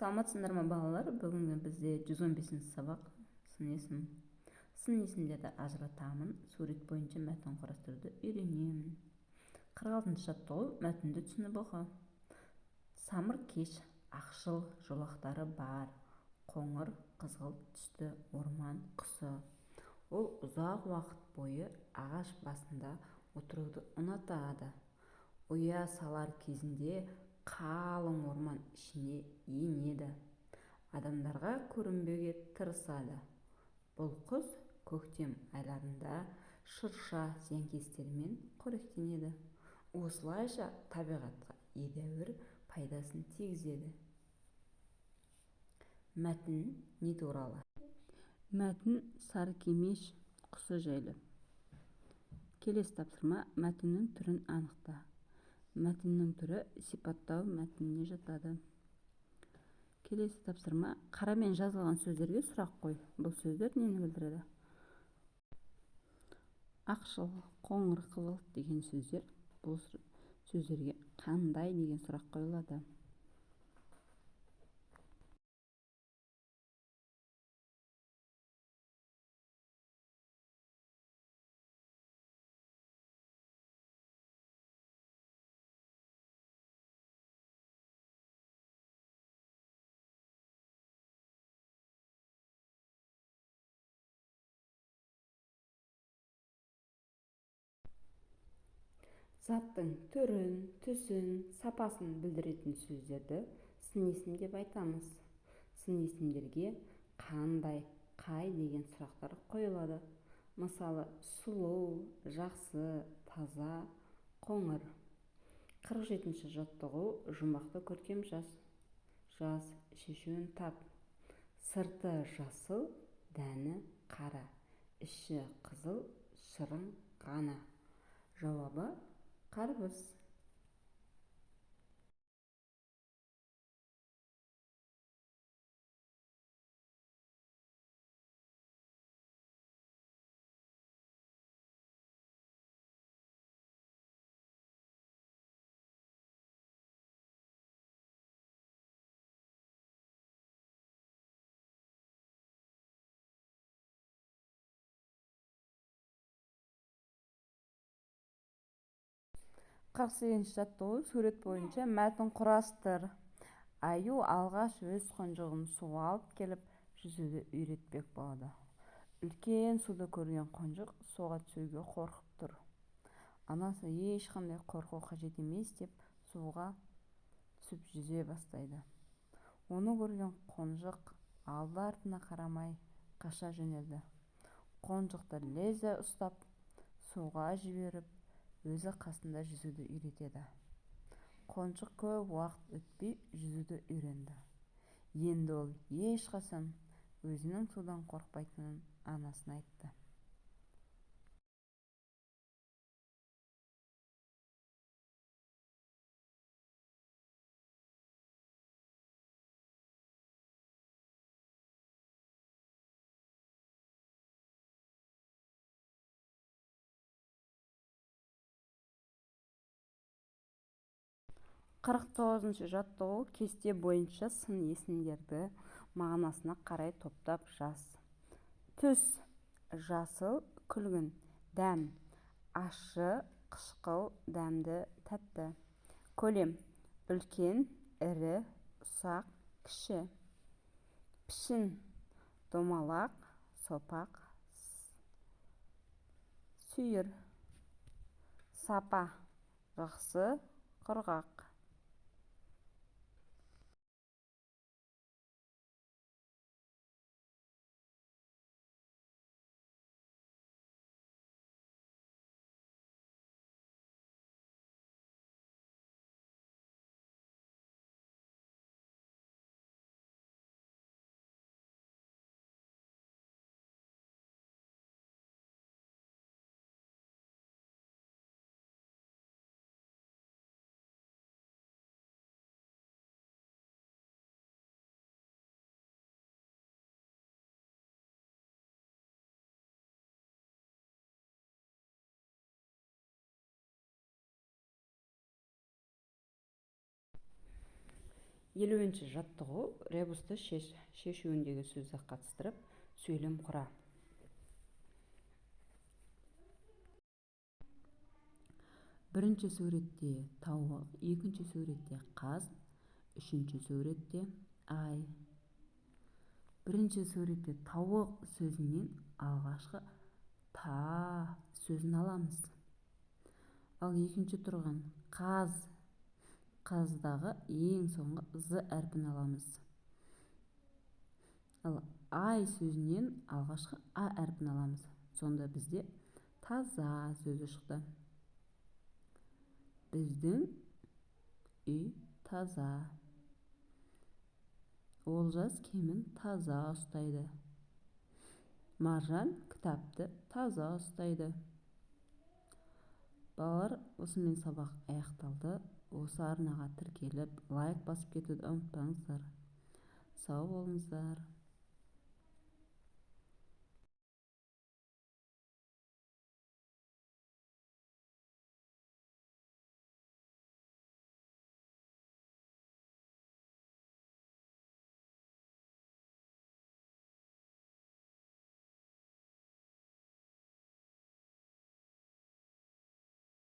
Саламатсыңдар ма, балалар? Бүгінгі бізде 115 сабақ, сын есім. Сын есімдерді ажыратамын, сурет бойынша мәтін құрастыруды үйренемін. 46 жаттығу, мәтінді түсініп оқы. Самыркеш ақшыл жолақтары бар, қоңыр қызғылт түсті орман құсы. Ол ұзақ уақыт бойы ағаш басында отыруды ұнатады. Ұя салар кезінде қалың орман ішіне енеді. Адамдарға көрінбеуге тырысады. Бұл құс көктем айларында шырша зиянкестерімен қоректенеді. Осылайша табиғатқа едәуір пайдасын тигізеді. Мәтін не туралы? Мәтін сарыкемеш құсы жайлы. Келесі тапсырма, мәтіннің түрін анықта. Мәтіннің түрі сипаттау мәтініне жатады. Келесі тапсырма, қарамен жазылған сөздерге сұрақ қой. Бұл сөздер нені білдіреді? Ақшыл, қоңыр, қызғылт деген сөздер, бұл сөздерге қандай деген сұрақ қойылады. Заттың түрін, түсін, сапасын білдіретін сөздерді сын есім деп айтамыз. Сын есімдерге қандай, қай деген сұрақтар қойылады. Мысалы, сұлу, жақсы, таза, қоңыр. 47 жаттығу, жұмбақты көркем жаз. Жаз, шешуін тап. Сырты жасыл, дәні қара, іші қызыл, шырын ғана. Жауабы қарбыз. 48 жаттығу, сурет бойынша мәтін құрастыр. Аю алғаш өз қонжығын суға алып келіп, жүзуді үйретпек болады. Үлкен суды көрген қонжық суға түсуге қорқып тұр. Анасы ешқандай қорқу қажет емес деп суға түсіп жүзе бастайды. Оны көрген қонжық алды-артына қарамай қаша жөнелді. Қонжықты лезде ұстап, суға жіберіп, өзі қасында жүзуді үйретеді. Қонжық көп уақыт өтпей жүзуді үйренді. Енді ол ешқашан өзінің судан қорықпайтынын анасына айтты. 49 жаттығу, кесте бойынша сын есімдерді мағынасына қарай топтап жаз. Түс жасыл, күлгін. Дәм ащы, қышқыл, дәмді, тәтті. Көлем үлкен, ірі, ұсақ, кіші. Пішін домалақ, сопақ, сүйір. Сапа жақсы, құрғақ. 50-жаттығу. Ребусты шеш, шешуіндегі сөзді қатыстырып, сөйлем құра. Бірінші суретте тауық, екінші суретте қаз, үшінші суретте ай. Бірінші суретте тауық сөзінен алғашқы та сөзін аламыз. Ал екінші тұрған қаз, қаздағы ең соңғы з әрпін аламыз. Ал ай сөзінен алғашқы а әрпін аламыз. Сонда бізде таза сөзі шықты. Біздің үй таза. Олжас киімін таза ұстайды. Маржан кітапты таза ұстайды. Балалар, осымен сабақ аяқталды. Осы арнаға тіркеліп, лайк басып кетуді ұмытпаңыздар. Сау болыңыздар.